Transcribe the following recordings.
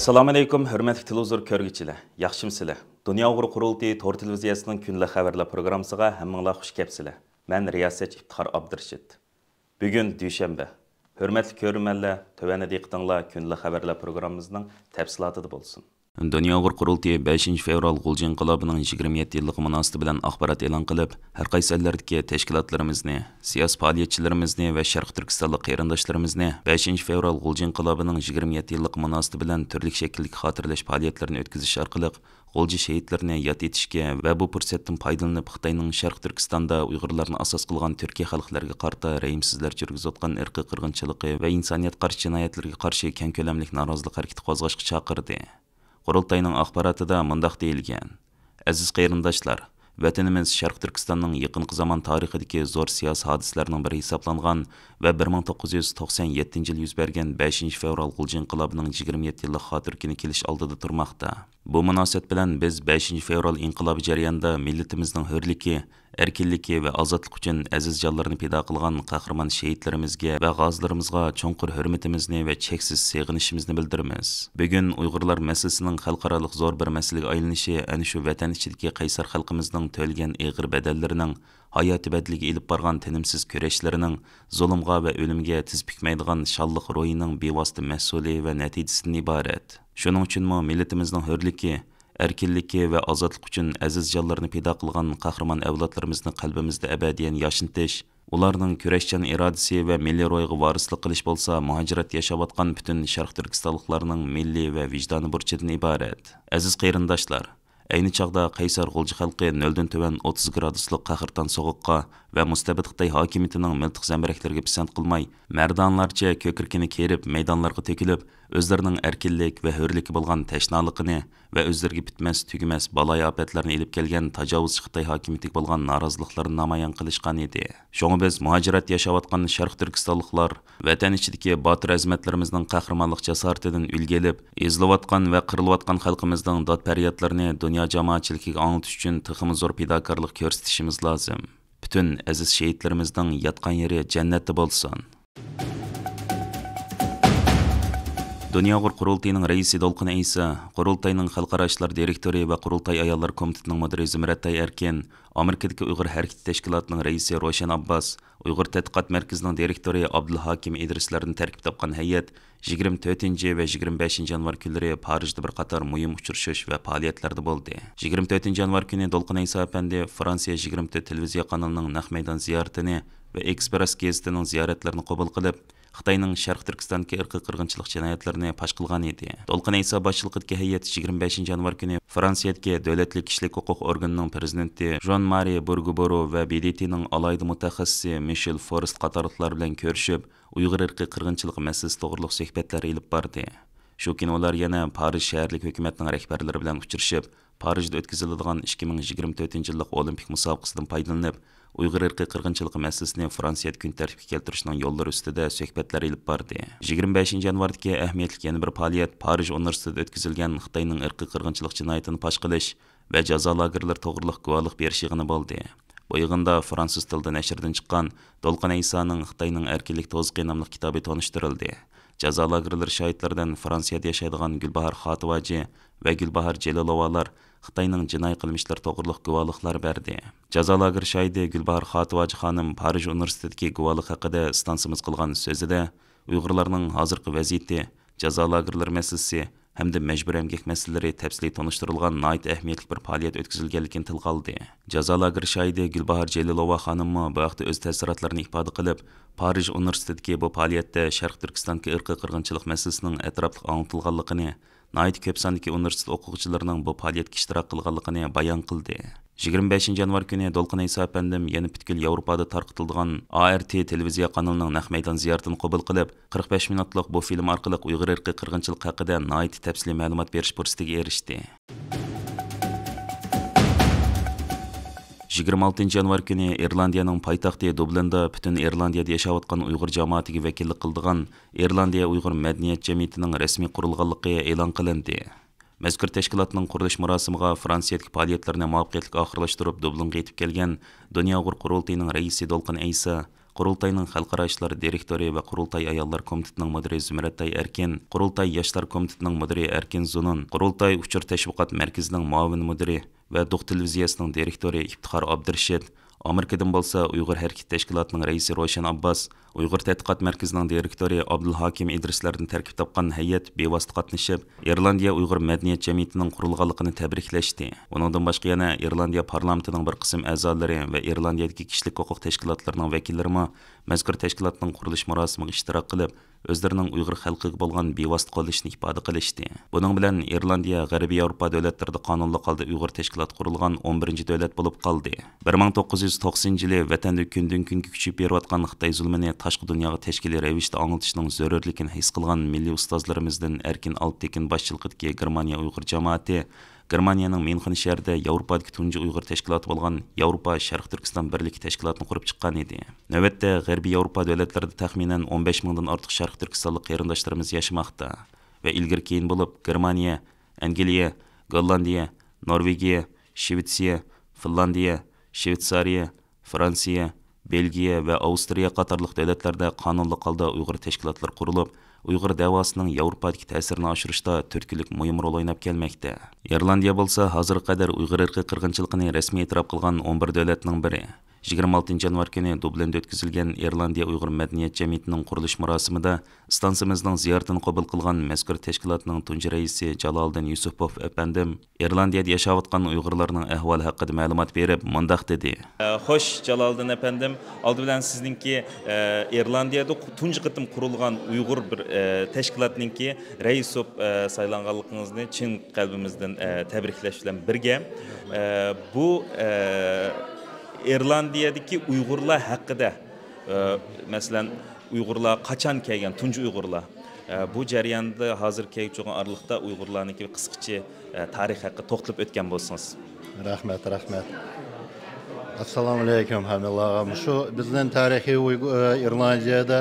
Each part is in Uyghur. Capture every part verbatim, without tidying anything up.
ئەسسالامۇئەلەيكۇم، ھۆرمەتلىك تېلېۋىزور كۆرگۈچىلەر، ياخشىمۇسىلەر؟ دۇنيا ئۇيغۇر قۇرۇلتىيى تور تېلېۋىزىيەسىنىڭ كۈندىلىك خەۋەرلەر پروگراممىسىغا ھەممىڭلار خۇش كەپسىلەر. مەن رىياسەتچى ئىپتىخار ئابدۇرېشىت. بۈگۈن دۈشەنبە. ھۆرمەتلىك كۆرۈرمەنلەر، تۆۋەندە دىققىتىڭلار كۈندىلىك خەۋەرلەر پروگراممىمىزنىڭ تەپسىلاتىدا بولسۇن. دۇنيا ئۇيغۇر قۇرۇلتىيى بەشىنچى فېۋرال غۇلجا ئىنقىلابىنىڭ يىگىرمە يەتتە يىللىقى مۇناسىۋىتى بىلەن ئاخبارات ئېلان قىلىپ، ھەر قايسى ئەللەردىكى تەشكىلاتلىرىمىزنى، سىياسىي پائالىيەتچىلىرىمىزنى ۋە شەرقىي تۈركىستانلىق قېرىنداشلىرىمىزنى بەشىنچى فېۋرال غۇلجا ئىنقىلابىنىڭ يىگىرمە يەتتە يىللىقى مۇناسىۋىتى بىلەن تۈرلۈك شەكىلدىكى خاتىرىلەش پائالىيەتلىرىنى ئۆتكۈزۈش ئارقىلىق، غۇلجا شېھىتلىرىنى ياد ئېتىشكە ۋە بۇ پۇرسەتتىن پايدىلىنىپ، خىتاينىڭ شەرقىي تۈركىستاندا ئۇيغۇرلارنى ئاساس قىلغان تۈركىي خەلقلەرگە قارىتا رەھىمسىزلەرچە يۈرگۈزۈۋاتقان ئىرقىي قىرغىنچىلىقى ۋە ئىنسانىيەتكە قارشى جىنايەتلىرىگە قارشى كەڭ كۆلەملىك نارازىلىق ھەرىكىتى قوزغاشقا چاقىردى. قۇرۇلتاينىڭ ئاخباراتىدا مۇنداق دېيىلگەن: ئەزىز قېرىنداشلار، ۋەتىنىمىز شەرقىي تۈركىستاننىڭ يېقىنقى زامان تارىخىدىكى زور سىياسىي ھادىسىلەرنىڭ بىرى ھېسابلانغان ۋە بىر مىڭ توققۇز يۈز توقسان يەتتىنچى يىل يۈز بەرگەن بەشىنچى فېۋرال غۇلجا ئىنقىلابىنىڭ يىگىرمە يەتتە يىللىق خاتىرە كۈنى كېلىش ئالدىدا تۇرماقتا. بۇ مۇناسىۋەت بىلەن بىز بەشىنچى فېۋرال ئىنقىلابى جەريانىدا مىللىتىمىزنىڭ ھۆرلۈكى، ئەركىنلىكى ۋە ئازادلىقى ئۈچۈن ئەزىز جانلىرىنى پىدا قىلغان قەھرىمان شېھىتلىرىمىزگە ۋە غازىلىرىمىزغا چوڭقۇر ھۆرمىتىمىزنى ۋە چەكسىز سېغىنىشىمىزنى بىلدۈرىمىز. بۈگۈن ئۇيغۇرلار مەسىلىسىنىڭ خەلقئارالىق زور بىر مەسىلىگە ئايلىنىشى ئەنە شۇ ۋەتەن ئىچىدىكى قەيسەر خەلقىمىزنىڭ تۆلىگەن ئېغىر بەدەللىرىنىڭ، ھاياتى بەدىلىگە ئېلىپ بارغان تىنىمسىز كۈرەشلىرىنىڭ، زۇلۇمغا ۋە ئۆلۈمگە تىز پۈكمەيدىغان شانلىق روھىنىڭ بىۋاسىتە مەھسۇلى ۋە نەتىجىسىدىن ئىبارەت. شۇنىڭ ئۈچۈنمۇ مىللىتىمىزنىڭ ھۆرلۈكى، ئەركىنلىكى ۋە ئازادلىقى ئۈچۈن ئەزىز جانلىرىنى پىدا قىلغان قەھرىمان ئەۋلادلىرىمىزنى قەلبىمىزدە ئەبەدىيەن ياشنىتىش، ئۇلارنىڭ كۈرەشچان ئىرادىسى ۋە مىللىي روھىغا ۋارىسلىق قىلىش بولسا مۇھاجىرەتتە ياشاۋاتقان پۈتۈن شەرقىي تۈركىستانلىقلارنىڭ مىللىي ۋە ۋىجدانىي بۇرچىدىن ئىبارەت. ئەزىز قېرىنداشلار، ئەينى چاغدا قەيسەر غۇلجا خەلقى نۆلدىن تۆۋەن ئوتتۇز گرادۇسلۇق قەھرىتان سوغۇققا ۋە مۇستەبىت خىتاي ھاكىمىيىتىنىڭ مىلتىق زەمبىرەكلىرىگە پىسەنت قىلماي، مەردانىلەرچە كۆكرىكىنى كېرىپ، مەيدانلارغا تۆكۈلۈپ، ئۆزلىرىنىڭ ئەركىنلىك ۋە ھۆرلۈككە بولغان تەشنالىقىنى ۋە ئۆزلىرىگە پۈتمەس، تۈگىمەس بالايىئاپەتلەرنى ئېلىپ كەلگەن تاجاۋۇزچى خىتاي ھاكىمىيىتىگە بولغان نارازىلىقلىرىنى نامايان قىلىشقان ئىدى. شۇڭا بىز مۇھاجىرەتتە ياشاۋاتقان شەرقىي تۈركىستانلىقلار ۋەتەن ئىچىدىكى باتۇر ئەزىمەتلىرىمىزنىڭ قەھرىمانلىق جاسارىتىدىن ئۈلگە ئېلىپ، ئېزىلىۋاتقان ۋە قىرىلىۋاتقان خەلقىمىزنىڭ داد-پەريادلىرىنى دۇنيا جامائەتچىلىكىگە ئاڭلىتىش ئۈچۈن تېخىمۇ زور پىداكارلىق كۆرسىتىشىمىز لازىم. پۈتۈن ئەزىز شېھىتلىرىمىزنىڭ ياتقان يېرى جەننەتتە بولسۇن! دۇنيا ئۇيغۇر قۇرۇلتىيىنىڭ رەئىسى دولقۇن ئەيسا، قۇرۇلتاينىڭ خەلقئارا ئىشلار دىرېكتورى ۋە قۇرۇلتاي ئاياللار كومىتېتىنىڭ مۇدىرى زۇمرەتئاي ئەركىن، ئامېرىكىدىكى ئۇيغۇر ھەرىكىتى تەشكىلاتىنىڭ رەئىسى روشەن ئابباس، ئۇيغۇر تەتقىقات مەركىزىنىڭ دىرېكتورى ئابدۇلھاكىم ئىدرىسلەردىن تەركىب تاپقان ھەيئەت يىگىرمە تۆتىنچى ۋە يىگىرمە بەشىنچى يانۋار كۈنلىرى پارىژدا بىر قاتار مۇھىم ئۇچرىشىش ۋە پائالىيەتلەردە بولدى. يىگىرمە تۆتىنچى يانۋار كۈنى دولقۇن ئەيسا ئەپەندى فرانسىيە يىگىرمە تۆت تېلېۋىزىيە قانىلىنىڭ نەق مەيدان زىيارىتىنى ۋە ئېكسپرېس گېزىتىنىڭ زىيارەتلىرىنى قوبۇل قىلىپ، خىتاينىڭ شەرقىي تۈركىستاندىكى ئىرقىي قىرغىنچىلىق جىنايەتلىرىنى پاش قىلغان ئىدى. دولقۇن ئەيسا باشچىلىقىدىكى ھەيئەت يىگىرمە بەشىنچى يانۋار كۈنى فرانسىيەدىكى دۆلەتلىك كىشىلىك ھوقۇق ئورگىنىنىڭ پرېزىدېنتى ژان مارى بۇرگوبورو ۋە ب د ت نىڭ ئالاھىدە مۇتەخەسسىسى مىشېل فورست قاتارلىقلار بىلەن كۆرۈشۈپ، ئۇيغۇر ئىرقىي قىرغىنچىلىقى مەسىلىسى توغرۇلۇق سۆھبەتلەر ئېلىپ باردى. شۇ كۈنى ئۇلار يەنە پارىژ شەھەرلىك ھۆكۈمەتنىڭ رەھبەرلىرى بىلەن ئۇچرىشىپ، پارىژدا ئۆتكۈزۈلىدىغان ئىككى مىڭ يىگىرمە تۆتىنچى يىللىق ئولىمپىك مۇسابىقىسىدىن پايدىلىنىپ، ئۇيغۇر ئىرقىي قىرغىنچىلىقى مەسىلىسىنى فرانسىيەدە كۈن تەرتىپكە كەلتۈرۈشنىڭ يوللىرى ئۈستىدە سۆھبەتلەر ئېلىپ باردى. يىگىرمە بەشىنچى يانۋاردىكى ئەھمىيەتلىك يەنە بىر پائالىيەت پارىژ ئۇنىۋېرسىتېتىدا ئۆتكۈزۈلگەن خىتاينىڭ ئىرقىي قىرغىنچىلىق جىنايىتىنى پاش قىلىش ۋە جازا لاگېرلىرى توغرىلىق گۇۋاھلىق بېرىش يىغىنى بولدى. بۇ يىغىندا فرانسۇز تىلىدا نەشردىن چىققان دولقۇن ئەيسانىڭ خىتاينىڭ ئەركىنلىك توزىقى ناملىق كىتابى تونۇشتۇرۇلدى. جازا لاگېرلىرى شاھىتلىرىدىن فرانسىيەدە ياشايدىغان گۈلباھار خاتىۋاجى ۋە گۈلباھار جېلىلوۋالار خىتاينىڭ جىنايى قىلمىشلىرى توغرىلىق گۇۋاھلىقلار بەردى. جازا لاگېرى شاھىتى گۈلباھار خاتىۋاجى خانىم پارىژ ئۇنىۋېرسىتېتىدىكى گۇۋاھلىق ھەققىدە ئىستانسىمىز قىلغان سۆزىدە، ئۇيغۇرلارنىڭ ھازىرقى ۋەزىيىتى، جازا لاگېرلىرى مەسىلىسى ھەمدە مەجبۇرىي ئەمگەك مەسىلىلىرى تەپسىلىي تونۇشتۇرۇلغان ناھايىتى ئەھمىيەتلىك بىر پائالىيەت ئۆتكۈزۈلگەنلىكىنى تىلغا ئالدى. جازا لاگېرى شاھىتى گۈلباھار جېلىلوۋا خانىممۇ بۇ ھەقتە ئۆز تەسىراتلىرىنى ئىپادە قىلىپ، پارىژ ئۇنىۋېرسىتېتىدىكى بۇ پائالىيەتتە شەرقىي تۈركىستاندىكى ئىرقىي قىرغىنچىلىق مەسىلىسىنىڭ ئەتراپلىق ئاڭلىتىلغانلىقىنى، ناھايىتى كۆپ ساندىكى ئۇنىۋېرسىتېت ئوقۇغۇچىلىرىنىڭ بۇ پائالىيەتكە ئىشتىراك قىلغانلىقىنى بايان قىلدى. يىگىرمە بەشىنچى يانۋار كۈنى دولقۇن ئەيسا ئەپەندىم يەنە پۈتكۈل ياۋروپادا تارقىتىلىدىغان ئا ئېر تى تېلېۋىزىيە قانىلىنىڭ نەق مەيدان زىيارىتىنى قوبۇل قىلىپ، قىرىق بەش مىنۇتلۇق بۇ فىلىم ئارقىلىق ئۇيغۇر ئىرقىي قىرغىنچىلىقى ھەققىدە ناھايىتى تەپسىلىي مەلۇمات بېرىش پۇرسىتىگە ئېرىشتى. يىگىرمە ئالتىنچى يانۋار كۈنى ئىرلاندىيەنىڭ پايتەختى دۇبلىندا پۈتۈن ئىرلاندىيەدە ياشاۋاتقان ئۇيغۇر جامائىتىگە ۋەكىللىك قىلىدىغان ئىرلاندىيە ئۇيغۇر مەدەنىيەت جەمئىيىتىنىڭ رەسمىي قۇرۇلغانلىقى ئېلان قىلىندى. مەزكۇر تەشكىلاتنىڭ قۇرۇلۇش مۇراسىمىغا فرانسىيەدىكى پائالىيەتلىرىنى مۇۋەپپەقىيەتلىك ئاخىرلاشتۇرۇپ، دۇبلىنغا يېتىپ كەلگەن دۇنيا ئۇيغۇر قۇرۇلتىيىنىڭ رەئىسى دولقۇن ئەيسا، قۇرۇلتاينىڭ خەلقئارا ئىشلار دىرېكتورى ۋە قۇرۇلتاي ئاياللار كومىتېتىنىڭ مۇدىرى زۇمرەتئاي ئەركىن، قۇرۇلتاي ياشلار كومىتېتىنىڭ مۇدىرى ئەركىن زۇنۇن، قۇرۇلتاي ئۇچۇر تەشۋىقات مەركىزىنىڭ مۇئاۋىن مۇدىرى ۋە دوق تېلېۋىزىيەسىنىڭ دىرېكتورى ئىپتىخار ئابدۇرېشىت، ئامېرىكىدىن بولسا ئۇيغۇر ھەرىكىتى تەشكىلاتىنىڭ رەئىسى روشەن ئابباس، ئۇيغۇر تەتقىقات مەركىزىنىڭ دىرېكتورى ئابدۇلھاكىم ئىدرىسلەردىن تەركىب تاپقان ھەيئەت بىۋاسىتە قاتنىشىپ، ئىرلاندىيە ئۇيغۇر مەدەنىيەت جەمئىيىتىنىڭ قۇرۇلغانلىقىنى تەبرىكلەشتى. ئۇنىڭدىن باشقا يەنە ئىرلاندىيە پارلامېنتىنىڭ بىر قىسىم ئەزالىرى ۋە ئىرلاندىيەدىكى كىشىلىك ھوقۇق تەشكىلاتلىرىنىڭ ۋەكىللىرىمۇ مەزكۇر تەشكىلاتنىڭ قۇرۇلۇش مۇراسىمىغا ئىشتىراك قىلىپ، ئۆزلىرىنىڭ ئۇيغۇر خەلقىگە بولغان بىۋاسىتە قوللىشىنى ئىپادە قىلىشتى. بۇنىڭ بىلەن ئىرلاندىيە غەربىي ياۋروپا دۆلەتلىرىدە قانۇنلۇق ھالدا ئۇيغۇر تەشكىلاتى قۇرۇلغان ئون بىرىنچى دۆلەت بولۇپ قالدى. بىر مىڭ توققۇز يۈز توقسىنىنچى يىلى ۋەتەندە كۈندىن كۈنگە كۈچىيىپ بېرىۋاتقان خىتاي زۇلمىنى تاشقى دۇنياغا تەشكىلىي رەۋىشتە ئاڭلىتىشنىڭ زۆرۈرلۈكىنى ھېس قىلغان مىللىي ئۇستازلىرىمىزدىن ئەركىن ئالپتېكىن باشچىلىقىدىكى گېرمانىيە ئۇيغۇر جامائىتى گېرمانىيەنىڭ ميۇنخېن شەھىرىدە ياۋروپادىكى تۇنجى ئۇيغۇر تەشكىلاتى بولغان ياۋروپا شەرق تۈركىستان بىرلىكى تەشكىلاتىنى قۇرۇپ چىققان ئىدى. نۆۋەتتە غەربىي ياۋروپا دۆلەتلىرىدە تەخمىنەن ئون بەش مىڭدىن ئارتۇق شەرق تۈركىستانلىق قېرىنداشلىرىمىز ياشىماقتا ۋە ئىلگىرى كېيىن بولۇپ گېرمانىيە، ئەنگلىيە، گوللاندىيە، نورۋېگىيە، شىۋېتسىيە، فىنلاندىيە، شىۋېتسارىيە، فرانسىيە، بېلگىيە ۋە ئاۋسترىيە قاتارلىق دۆلەتلەردە قانۇنلۇق ھالدا ئۇيغۇر تەشكىلاتلىرى قۇرۇلۇپ، ئۇيغۇر دەۋاسىنىڭ ياۋروپادىكى تەسىرىنى ئاشۇرۇشتا تۈرتكىلىك مۇھىم رول ئويناپ كەلمەكتە. ئىرلاندىيە بولسا ھازىرغا قەدەر ئۇيغۇر ئىرقىي قىرغىنچىلىقىنى رەسمىي ئېتىراپ قىلغان ئون بىر دۆلەتنىڭ بىرى. يىگىرمە ئالتىنچى يانۋار كۈنى دۇبلىندا ئۆتكۈزۈلگەن ئىرلاندىيە ئۇيغۇر مەدەنىيەت جەمئىيىتىنىڭ قۇرۇلۇش مۇراسىمىدا ئىستانسىمىزنىڭ زىيارىتىنى قوبۇل قىلغان مەزكۇر تەشكىلاتنىڭ تۇنجى رەئىسى جالالىدىن يۈسۈپوف ئەپەندىم، ئىرلاندىيەدە ياشاۋاتقان ئۇيغۇرلارنىڭ ئەھۋالى ھەققىدە مەلۇمات بېرىپ، مۇنداق دېدى. خوش، جالالىدىن ئەپەندىم، ئالدى بىلەن سىزنىڭكى، ئە، ئىرلاندىيەدە تۇنجى قېتىم قۇرۇلغان ئۇيغۇر بىر، ئە، تەشكىلاتنىڭكى رەئىس بولۇپ، ئە، سايلانغانلىقىڭىزنى چىن قەلبىمىزدىن، ئە، تەبرىكلەش بىلەن بىرگە، ئە، بۇ، ئە، ئىرلاندىيەدىكى ئۇيغۇرلار ھەققىدە، ئە، مەسىلەن، ئۇيغۇرلار قاچان كەلگەن، تۇنجى ئۇيغۇرلار، ئە، بۇ جەرياندا ھازىر كەلگۈچى بولغان ئارىلىقتا ئۇيغۇرلارنىڭكى قىسقىچە، ئە، تارىخ ھەققىدە توختىلىپ ئۆتكەن بولسىڭىز. رەھمەت، رەھمەت. ئەسسالامۇ ئەلەيكۇم ھەممىڭلارغا. مۇشۇ بىزنىڭ تارىخىي ئۇيغۇ-، ئە، ئىرلاندىيەدە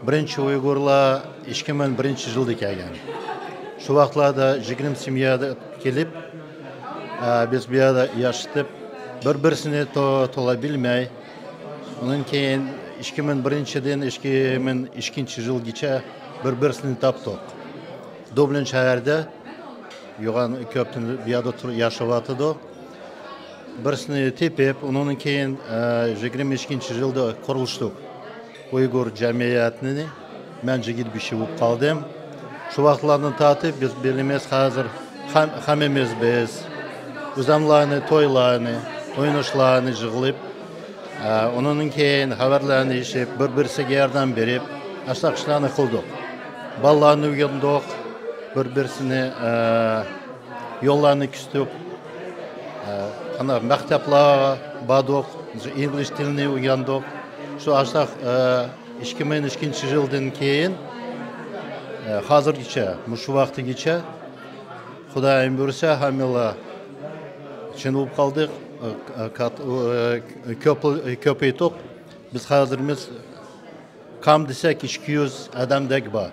بىرىنچى ئۇيغۇرلار ئىككى مىڭ بىرىنچى يىلدا كەلگەن. شۇ ۋاقىتلاردا يىگىرمە سېميادا كېلىپ، ئە، بىز بۇ يەردە ياشىتىپ، بىر-بىرسىنى تو-، تولا بىلمەي، ئۇنىڭ كېيىن ئىككى مىڭ بىرىنچىدىن ئىككى مىڭ ئىككىنچى يىلغىچە بىر-بىرسىنى تاپتۇق. دۇبلىن شەھىرىدە يوغان كۆپتىن بۇ يەردە تۇر-، ياشاۋاتىدۇ. بىرسىنى تېپىپ، ئۇنىڭدىن كېيىن، ئە، يىگىرمە ئىككىنچى يىلدا قۇرۇلۇشتۇق. ئۇيغۇر جەمئىيەتنى مەن جىگىت بېشى بولۇپ قالدىم. شۇ ۋاقىتلاردىن تارتىپ بىز بىلىمىز، ھازىر ھەم-، ھەممىمىز بىز ئۆزەملەرنى، تويلارنى، ئويناشلارنى يىغىلىپ، ئە، ئۇنىڭدىن كېيىن خەۋەرلەرنى يېشىپ، بىر-بىرسىگە ياردەم بېرىپ، ئاشۇنداق ئىشلارنى قىلدۇق. بالىلارنى ئۆگەندۇق، بىر-بىرسىنى، ئە، يوللارنى كۆرسىتىپ، ئە، قانداق مەكتەپلەرگە باردۇق، ئىنگلىز تىلىنى ئۆگەندۇق. شۇ ئاشۇنداق، ئە، ئىككى مىڭ ئىككىنچى يىلدىن كېيىن، ئە، ھازىرغىچە، مۇشۇ ۋاقتىگىچە، خۇدايىم بۇيرۇسا، ھەممىلا چىن بولۇپ قالدۇق، ئە، كات-، ئە، كۆپ-، كۆپەيتتۇق. بىز ھازىرمىز كام دېسەك ئىككى يۈز ئادەمدەك بار.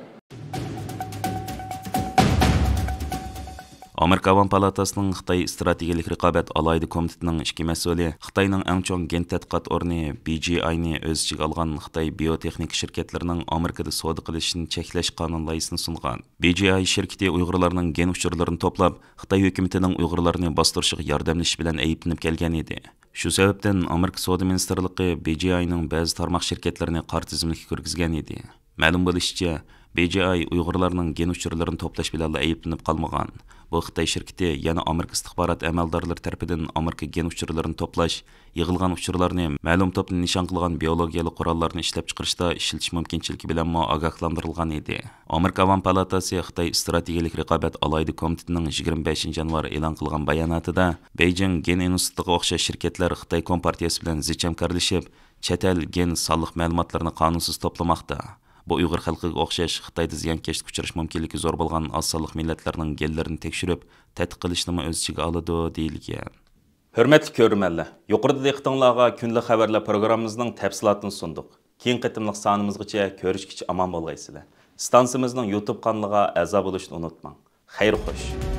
ئامېرىكا ئاۋام پالاتاسىنىڭ خىتاي ئىستراتېگىيەلىك رىقابەت ئالاھىدە كومىتېتىنىڭ ئىككى مەسئۇلى خىتاينىڭ ئەڭ چوڭ گېن تەتقىقات ئورنى بى جى ئاينى ئۆز ئىچىگە ئالغان خىتاي بىيوتېخنىكا شىركەتلىرىنىڭ ئامېرىكىدا سودا قىلىشىنى چەكلەش قانۇن لايىھىسىنى سۇنغان. بى جى ئاي شىركىتى ئۇيغۇرلارنىڭ گېن ئۇچۇرلىرىنى توپلاپ، خىتاي ھۆكۈمىتىنىڭ ئۇيغۇرلارنى باستۇرۇشىغا ياردەملىشىش بىلەن ئەيىبلىنىپ كەلگەن ئىدى. شۇ سەۋەبتىن ئامېرىكا سودا مىنىستىرلىقى بى جى ئاينىڭ بەزى تارماق شىركەتلىرىنى قارا تىزىملىككە كىرگۈزگەن ئىدى. مەلۇم بولۇشىچە، بى جى ئاي ئۇيغۇرلارنىڭ گېن ئۇچۇرلىرىنى توپلاش بىلەنلا ئەيىبلىنىپ قالمىغان. بۇ خىتاي شىركىتى يەنە ئامېرىكا ئىستىخبارات ئەمەلدارلىرى تەرىپىدىن ئامېرىكا گېن ئۇچۇرلىرىنى توپلاش، يىغىلغان ئۇچۇرلارنى مەلۇم توپنى نىشان قىلغان بىئولوگىيەلىك قوراللارنى ئىشلەپچىقىرىشتا ئىشلىتىش مۇمكىنچىلىكى بىلەنمۇ ئاگاھلاندۇرۇلغان ئىدى. ئامېرىكا ئاۋام پالاتاسى خىتاي ئىستراتېگىيەلىك رىقابەت ئالاھىدە كومىتېتىنىڭ يىگىرمە بەشىنچى يانۋار ئېلان قىلغان باياناتىدا، بېيجىڭ گېن ئىنستىتۇتىغا ئوخشاش شىركەتلەر خىتاي كومپارتىيىسى بىلەن زىچ ھەمكارلىشىپ، چەت ئەل گېن سانلىق مەلۇماتلىرىنى قانۇنسىز توپلىماقتا. بۇ ئۇيغۇر خەلقىگە ئوخشاش خىتايدا زىيانكەشلىككە ئۇچرىشى مۇمكىنلىكى زور بولغان ئاز سانلىق مىللەتلەرنىڭ گېنلىرىنى تەكشۈرۈپ، تەتقىق قىلىشنىمۇ ئۆز ئىچىگە ئالىدۇ، دېيىلگەن. ھۆرمەتلىك كۆرۈرمەنلەر، يۇقىرىدا دىققىتىڭلارغا كۈندىلىك خەۋەرلەر پروگراممىمىزنىڭ تەپسىلاتىنى سۇندۇق. كېيىنكى قېتىملىق سانىمىزغىچە كۆرۈشكىچە ئامان بولغايسىلەر. ئىستانسىمىزنىڭ يۇتۇب قانىلىغا ئەزا بولۇشنى ئۇنتۇماڭ. خەير خوش.